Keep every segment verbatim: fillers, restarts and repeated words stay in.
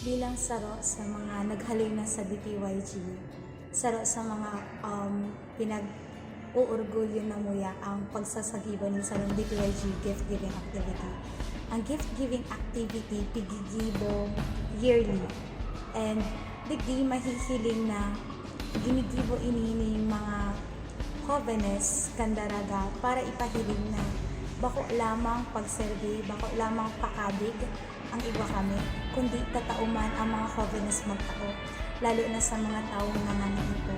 Bilang saro sa mga naghalin na sa D P Y G, saro sa mga, um, pinag-uorgulyo na muya ang pagsasagiban nin sarong D P Y G gift-giving activity. Ang gift-giving activity, pigigibo yearly. And digdi mahihiling na ginigibo ini ning mga jovenes kan Daraga para ipahiling na bako lamang pagserbi, bako lamang pakabig ang igwa kami, kundi tatao man ang mga jovenes magtao, lalo na sa mga tawong nangangaipo.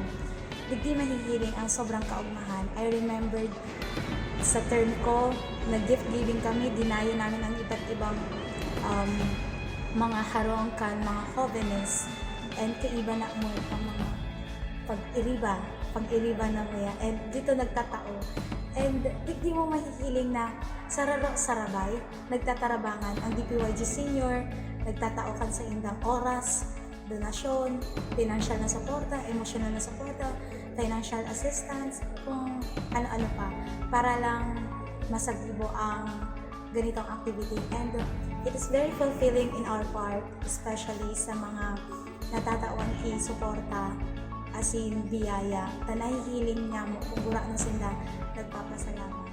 Digdi mahihiling ang sobrang kaugmahan. I remembered sa term ko, nag-gift giving kami, dinayo namin ang iba't ibang, um, mga harong kan mga jovenes, and kaiba na mo ang mga pag-iriba, pag-iriba na muya, and dito nagtatao. And digdi mo mahihiling na sararo-sarabay, nagtatarabangan ang D P Y G Senior, nagtatao kan saindang oras, donasyon, pinansyal na suporta, emosyonal na suporta, financial assistance, kung ano-ano pa, para lang masagibo ang ganitong activity. And it is very fulfilling in our part, especially sa mga natatawan ki suporta, asin biyaya, ta nahihiling niya mo kung gurano sinda nagpapasalamat.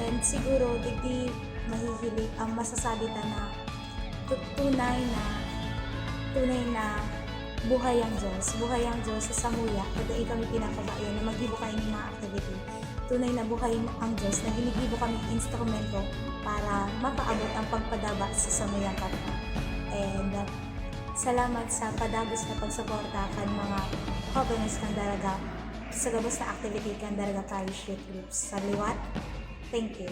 And siguro, digdi mahihiling ang masasabi ta na tu-, tunay na, tunay na buhay ang Diyos. Buhay ang Diyos sa samuya, pag dai kami pinakabayan na maggibo kayo ng mga activity. Tunay na buhay ang Diyos na ginigibo kami instrumento para mapaabot ang pagpadaba sa samuyang kapwa. And, uh, salamat sa padagos na pagsuporta kan mga jóvenes kan Daraga, sa gabos na activity kan Daraga Parish Youth Groups. Sa liwat, thank you.